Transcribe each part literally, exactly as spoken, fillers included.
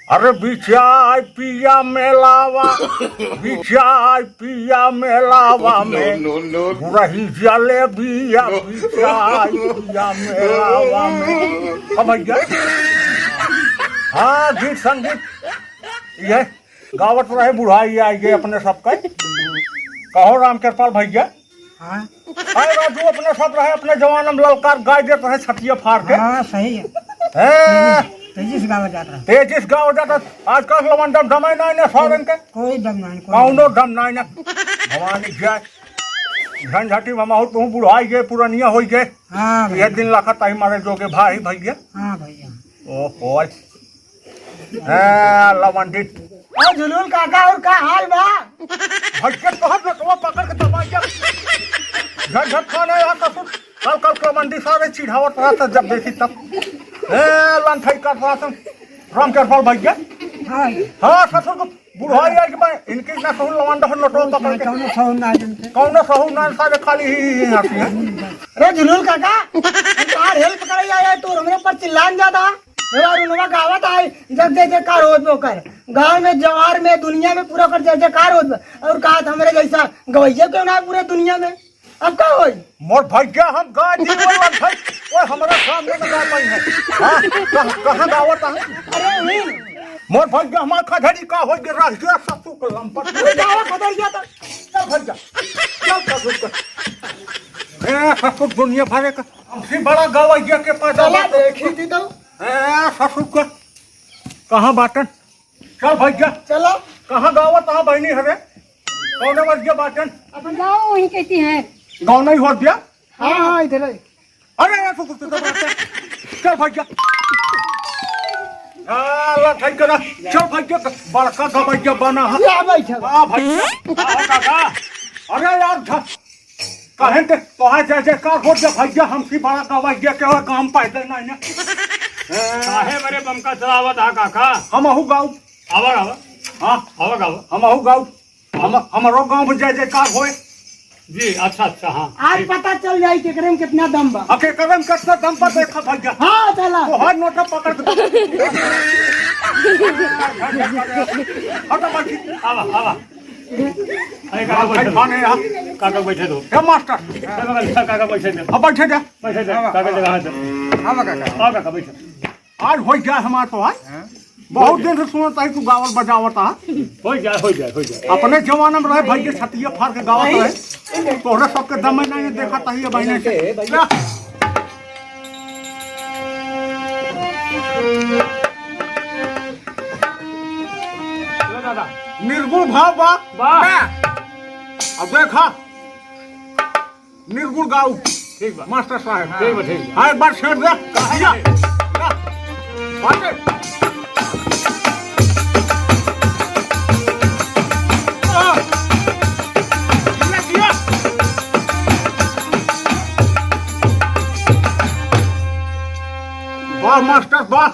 अरे बिचाय पिया मेलावा, बिचाय पिया मेलावा में, no, no, no। बुरही जलेबिया, no। बिचाय पिया मेलावा में। अब भैया, हाँ, गीत संगीत ये गावत रहे बुढ़ाई आई गए अपने सबके। कहो राम कृपाल भैया। हाँ। अरे राजू, अपने सब रहे, अपने जवान हम ललकार गाय देत रहे छतिया फाड़ के। हाँ, सही है। हैं? तेजी से गावा जात रहा। तेजी से गावा जात रहा। आजकल लवंडम दमे नाई ने सारन के। कोई दम नाई, कोई कौनो दम नाई। दम नाई ने। भवानी जय। झंझटी में महू तू बुढ़ाई गए, पुरनिया होई गए। हाँ ये भैया। दिन लाखा ताई मारे जोगे भाई भैया। हाँ भैया। ओहो। हाँ, लवंडित। ओ झुलुल काका, और का हाल बा? भैया तोहर नटवा पकड़ के दबाई के। झट झट खाने यहाँ का सुन। कल कल के मंडी सारे चिढ़ावत रहा था जब देखी तब। ए, लंठई कर रहा था। राम कृपाल भैया। हाँ। हाँ, ससुर को बुढ़ाई आई के बा, इनकी ना कहूँ लवंडा हो नटवा पकड़ के। कौनो सहू ना जनते। कौनो सहू ना सारे खाली ही, ही, ही आती है। अरे झुलुल काका, हम तोहार help करे आए, तू हमरे ऊपर चिल्लान जाता। हमार उनवा गावत आए, जब जय जयकार होत बा ओकर। गाँव में, जवार में, दुनिया में पूरा ओकर जय जयकार होत बा। और कहा था हमरे जैसा गवैया क्यों ना है पूरे दुनिया में? अब का होई? मोर भैया हम गा दी वो लंठई, ओए हमरा सामने में गा पाई है। हाँ, कहाँ, कहाँ गावत है? अरे वही। मोर भैया हमार खजड़ी का होई के रह गया ससुर के लंपट। तू गावा खजड़िया तो। चल भैया, चल ससुर के। ए, ससुर दुनिया भरे का। हमसे बड़ा गवैया के पैदा चला बा। देखी थी तो। ए, ससुर के। कहाँ बाटन? चल भैया। चलो। कहाँ गावत, कहाँ बहनी हरे? कौने वर्ग के बाटन? अपन गाँव वहीं कहती हैं। गाँव नहीं होत बिया? हाँ, हाँ, इधर है। अरे, अरे, सुकुर, सुकुर, सुकुर, चल भैया। आ, ला, ठीक करा। चल भैया, बड़का गवैया बना है। या बैठा। वाह भैया, वाह काका। अरे यार, झ-, कहें ते तोहार जय जयकार हो जा भैया, हमसे बड़ा गवैया के और काम पैदा नहीं ना। काहे बरे बमका चलावत हा काका? हमहू गाऊ। आवा गावा। हाँ। आवा गावा। हमहू गाऊ। हम, हमरो गाँव में जय जयकार होए। जी, अच्छा, अच्छा, हाँ। आज ठीक। पता चल जाई केकरे में कितना दम बा। आ, केकरे में कितना दम बा देखा भैया। हाँ, चला। तोहार नोटा पकड़ के। हटा बाकी। आवा, आवा। अरे काका, बैठे दो। खाने यहाँ। काका, बैठे दो। हे मास्टर। काका, काका, बैठे दो। अब बैठे जा। बैठे दो। काका, जगह है तो। हाँ, काका। आओ, काका, बैठो। आज होई जाए हमार तो आज। हाँ। बहुत दिन से सुनत आई तू गावल बजावत आ। होई जाए, होई जाए, होई जाए। अपने जमाना में रहे भाई के छतिया फाड़ के गावत रहे। तोहरे सबके दम में नहीं देखा तही बहिने से। क्या? लो दादा। निर्गुण भाव बा। वाह। अब देखा, निर्गुण गाऊ। ठीक बा। मास्टर साहब। ठीक बा, ठीक बा। हाँ, एक बार छेड़ दे। कहाँ जा? है? जा। बाटे। आ। जिया, जिया। वाह मास्टर, वाह।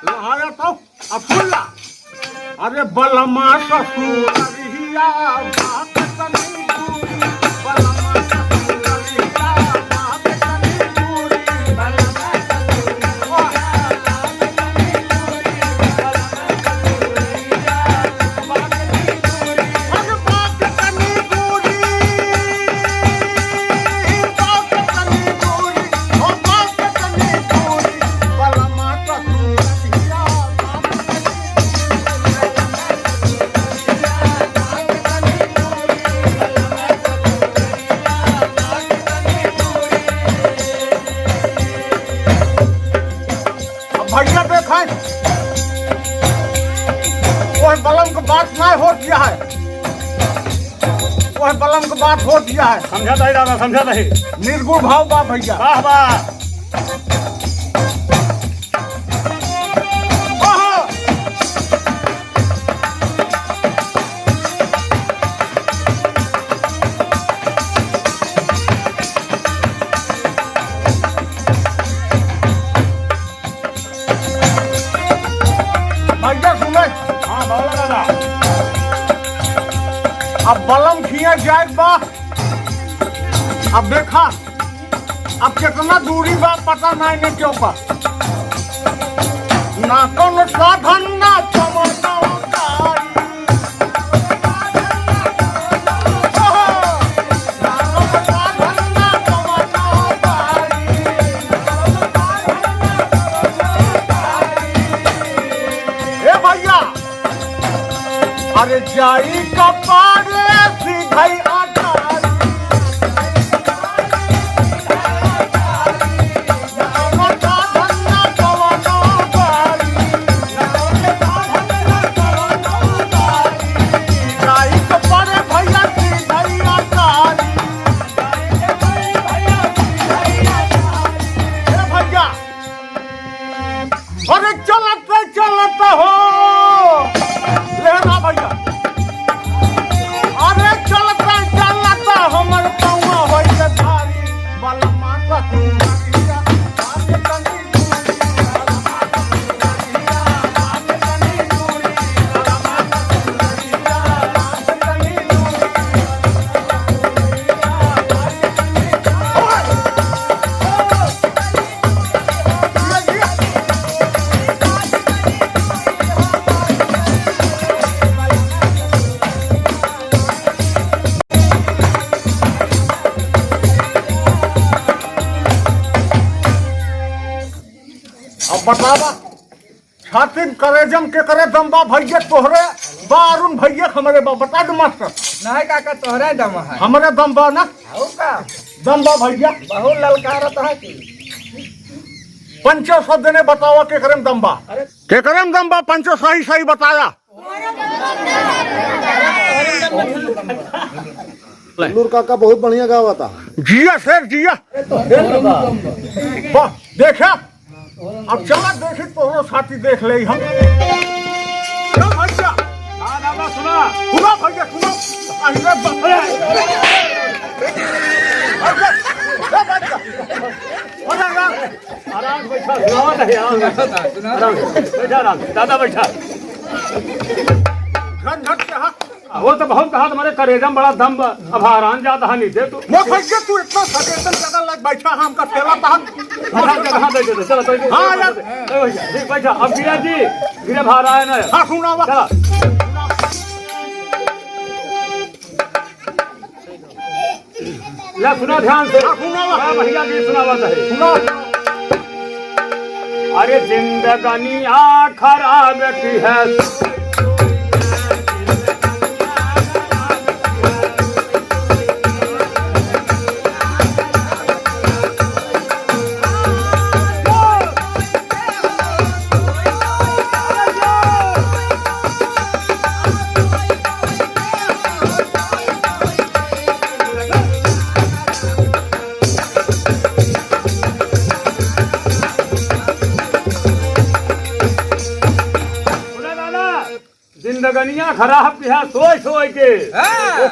लहाया तो। अब सुन ला। अरे बलमा ससुरिया बात तनी दूरी, बलमा ससुरिया बात तनी दूरी, बलमा ससुरिया बात तनी दूरी, बलमा ससुरिया बात तनी दूरी, अरे बात तनी दूरी, बात तनी दूरी, ओ बात तनी दूरी, बलमा ससुरिया बात अब भैया देख है, ओह बलम के बात ना हो दिया है, ओह बलम के बात हो दिया है। समझा दही दादा, समझा दही। निर्गुण भाव बा भैया। वाह, वाह। भैया सुने। हाँ, बोला दादा। अब बलम खिया जाए बा। अब देखा, अब कितना दूरी बा, पता नहीं ने क्यों बा। ना कौन साधन, ना अरे जाई कपारे सीधई अटारी। जाई कपारे भैया सीधई अटारी। ए भैया, अरे चलत चलत हो, ले ना भैया, अरे चलत चलत हमर पौआ होई के भारी, बलमा ससुरिया, अब बतावा, छातिन करेजम के करे दम बा भैया तोहरे, बा अरुण भैया हमरे बा, बता दे मास्टर। नहीं काका, तोहरे दम है। हमरे दम बा ना? हऊ का? दम बा भैया। बहुत ललकारत है कि। पंचो सौ देने बतावा के करे में दम बा। अरे। के करे में दम बा, पंचो सही सही बताया। नूर काका बहुत बढ़िया गावा था। जिया शेर जिया। वाह, देखा, अब चला देखी तोहरो साथी देख ले हम। चल भैया। हाँ दादा सुना। सुना भैया सुना। अरे बाप रे। भैया, ए भैया। अरे यार। आराम से बैठा, सुनावत है, आराम से। आराम से, बैठा आराम से, दादा बैठा। झट झट के हाथ। वो तो बहुत कहा तुम्हारे करेजा में बड़ा दम बा, अब हरान जात है नीचे तू। वो भैया तू इतना सकेतन ज्यादा लग बैठा है, हमका सेवा तहत। अच्छा, अच्छा, हाँ, दे दे, दे, चलो, चलो, हाँ, चलो, यार। चलो, भैया, ठीक, बैठा। अब गिरा जी, गिरा भारा है ना। हाँ, सुनावा। चला। ला सुना ध्यान से। हाँ, सुनावा। हाँ, भैया गीत सुनावत है। सुना। अरे जिंदगानिया खराब की है। सुना दादा, जिंदगनिया खराब किया सोच सोच के। हाँ।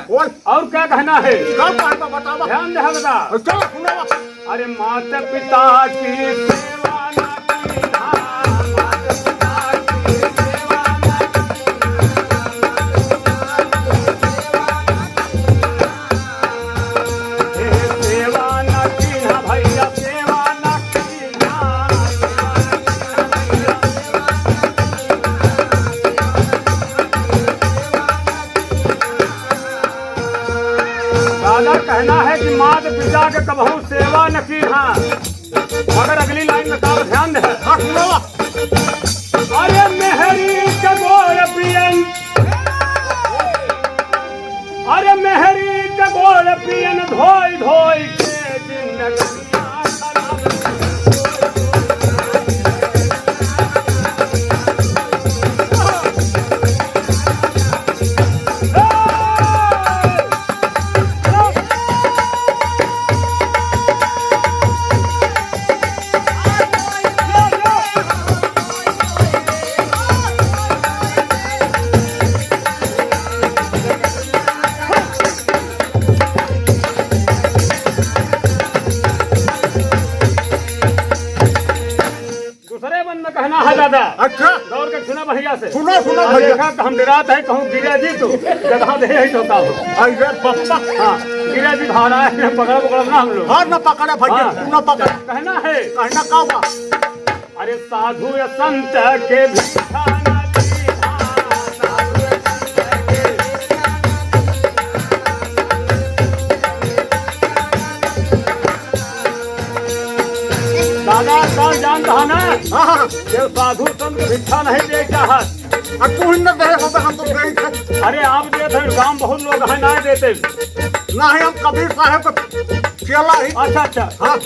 और क्या कहना है? क्या कहना बतावा? ध्यान दे दादा। चलो सुनावा। अरे माता पिता की सेवा ना कीन्हा, माता पिता की सेवा ना कीन्हा, माता पिता की सेवा ना कीन्हा। ए सेवा ना कीन्हा भैया, सेवा ना कीन्हा। दादा कहना है कि मात पिता के कबहू सेवा न कीन्हा। मगर अगली लाइन में का ध्यान दे। हाँ, सुनावा। अरे मेहरी के गोड़ पियन, अरे मेहरी के गोड़ पियन धोई धोई के जिंदगनिया खराब। दूसरे बंद में कहना है दादा। अच्छा। दौड़ के सुना भैया से। सुना, सुना अरे भैया। देखा, हम डरात है, कहूँ गिरा जी तू, जगह दे यही होता हो। अरे पप्पा। हाँ, गिरा जी भारा है, पकड़ा पकड़ा ना हम लोग। हाँ, ना पकड़ा भैया, हाँ। ना पकड़ा। कहना है। कहना का बा? अरे साधु या संत के भी खाना दीना, साधु या संत के भी खाना दीना। दादा, कौन जानता ना? हाँ, हाँ। ये साधु संत भिक्षा नहीं दे चाहत। आ तू ही न दे हो तो हम तो दे ही थे। अरे आप देत है, गाँव बहुत लोग हैं ना देते। नहीं, हम कबीर साहब को चेला ही। अच्छा, अच्छा। हाँ।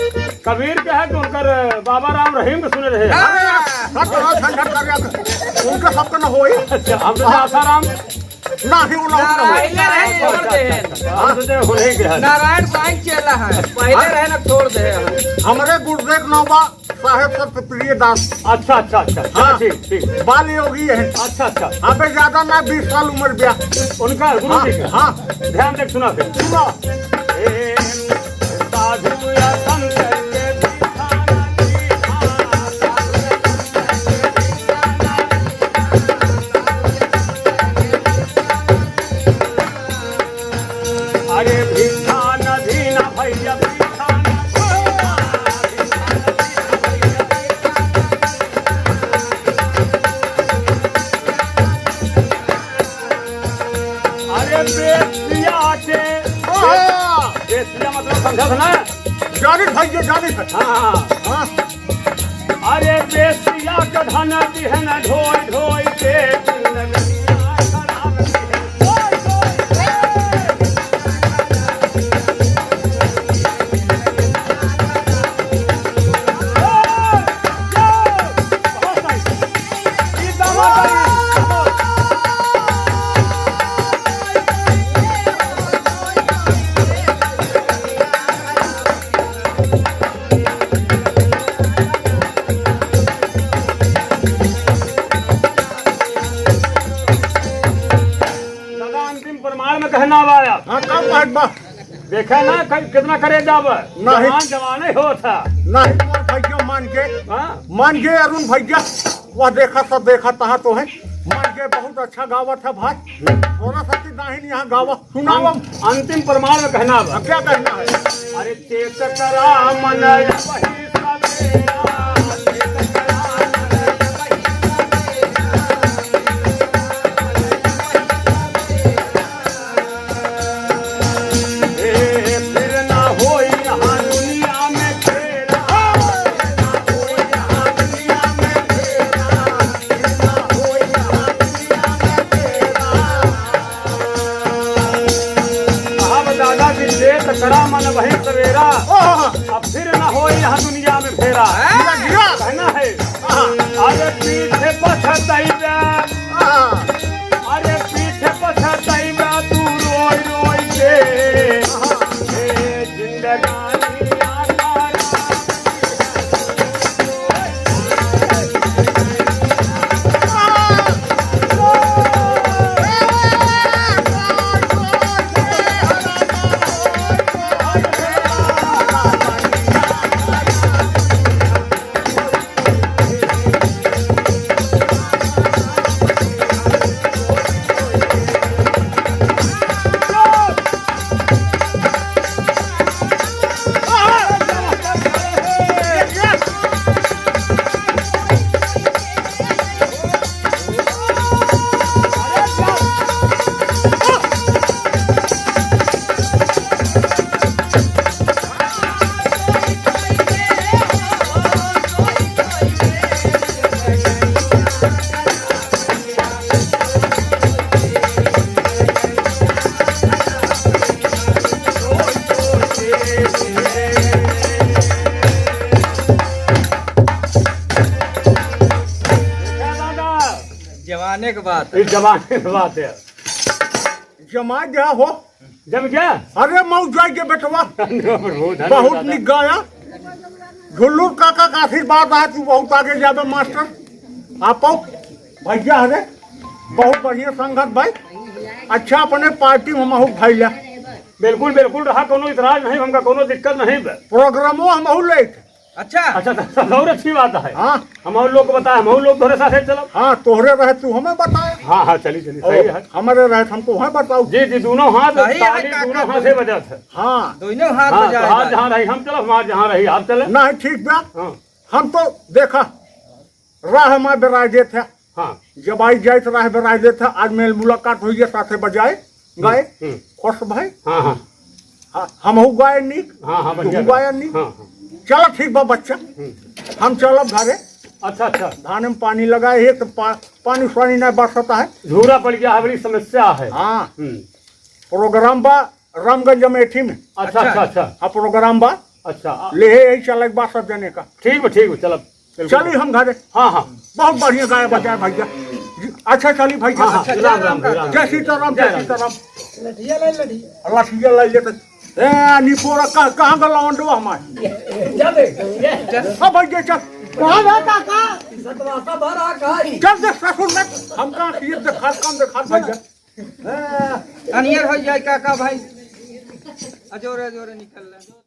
कबीर के है कि उनकर बाबा राम रहीम के सुने रहे। हाँ, हाँ, हाँ, हाँ, हाँ, हाँ, हाँ। उनके सबके न होई। अच्छा, हम तो हाँ। आसाराम। नहीं, वो नहीं, नहीं। पहले रहे, छोड़ दे। अच्छा, अच्छा, अच्छा। हम तो होने के है। नारायण साईं चेला है। पहले हाँ। रहे ना, छोड़ दे। हमरे गुरुदेव नौबा साहेब सबके प्रिय दास। अच्छा, अच्छा, अच्छा, अच्छा, हाँ। ठीक, ठीक। बाल योगी है। अच्छा, अच्छा। अबे ज्यादा ना, बीस साल उम्र बिया। उनका गुरु हाँ, जी का? हाँ। ध्यान देख, सुना फिर। सुनो। ए, साधु या संत के दीवाना दीवाना। अरे भिक्षा न दीना भैया, भिक्षा न दीना। अरे बेसिया के, हाँ। बेसिया मतलब समझत ना? जानित भैया, जानित है। हाँ, हाँ। हाँ। अरे बेसिया के धन दिहन ढोई ढोई के जिंदगनिया खराब दिहन। ढोई ढोई के। बहुत सही। ई दावा करी। दादा, अंतिम प्रमाण में कहना आया। हाँ, का बात बा? देखा ना, क-, कितना करे जाब। नहीं। जवान जवाने होत है। नहीं, मोर भैया मान के, हाँ। मान के अरुण भैया, वह देखा, सब देखा, तहाँ तो है। मान के बहुत अच्छा गावत है भाई। थोड़ा सा ती दाहिन यहाँ गावा। सुनाओ। अं-, अंतिम प्रमाण में कहना बा। अब क्या कहना है? अरे चेत करा मन वही सवेरा, चेत करा मन वही सवेरा। ए, फिर ना होई यहाँ दुनिया में फेरा। अब दादा जी चेत करा मन वही सवेरा। ओह। अब फिर न होई यहाँ दुनिया में फेरा। जिया, जिया। कहना है। हाँ। अरे पीछे पछतैबे। हाँ। अरे पीछे पछतैबे तू रोई रोई के। हाँ। ए जिंदगानी आधारा। जमाने के बात है। इस जमाने के बात है। जमा गया हो। जम गया? अरे मऊ जाए के बेटवा। धन्यवाद, बहुत धन्यवाद बहुत दादा। निक गाया। झुल्लू काका का आशीर्वाद है, तू बहुत आगे जाबे मास्टर। आपो भैया, अरे बहुत बढ़िया संगत भाई। अच्छा, अपने पार्टी में हमहू भैया। बिल्कुल, बिल्कुल रहा, कोनो इतराज नहीं, हमका कोनो दिक्कत नहीं बे। प्रोग्रामो हमहू लेट। अच्छा। अच्छा, तो, तो और अच्छी बात है। हाँ। हम और लोग को बताए, हम और लोग तोहरे साथे चलब। हाँ, तोहरे रहे तू हमें बताए। हाँ, हाँ, चली, चली, और सही है। हमारे रहे हम तोहे बताऊ। जी, जी, दोनों हाथ, सही है, ताली काका, दोनों हाथ से बजत है। हाँ। दोनों हाथ हाँ, बजाए तोहार जाए। जहाँ रही हम चलब, हमार जहाँ रही आप चले। नहीं, ठीक बा। हाँ। हम तो देखा, राह में बेराजे थे। हाँ। जब आई जाए तो राह बेराजे थे, आज मेल मुलाकात हुई है, साथे बजाए। गाए, हम्म। खुश भाई। हाँ, हाँ। हाँ, हमहू गाए नीक, हाँ, हाँ, बढ़िया तुहू गाए। गाए नीक। हाँ, हाँ। चला ठीक बा बच्चा। हम्म। हम चलब घरे। अच्छा, अच्छा। धान में पानी लगाए है तो पा-, पानी स्वानी नहीं बरसता है। झूरा पड़ गया है, बड़ी समस्या है। हाँ। हम्म। प्रोग्राम बा रामगंज अमेठी में। अच्छा, अच्छा, अच्छा। हाँ, प्रोग्राम बा। अच्छा। ले है यही चले बा सब जने का। ठीक बा, ठीक बा, चलब। बिल्कुल। चली हम घरे। हाँ, हाँ। बहुत बढ़िया गाए बजाए भैया। अच्छा, चली भैया। हाँ, हाँ, अच्छा, राम, राम, राम। जय सीताराम, जय जय राम। सीताराम। लठिया ले, लठिया। लठिया ले लेते। ए, निपोरा का, कहाँ का लौंडवा हमार? जा दे। अब भैया चल। कहाँ बा काका? सतवासा भरा खाई। चल दे ससुर में। हम कहाँ किए देखा, काम देखा भैया। ए, अनियर हो जाए काका भाई। अजोरे, अजोरे निकल ले।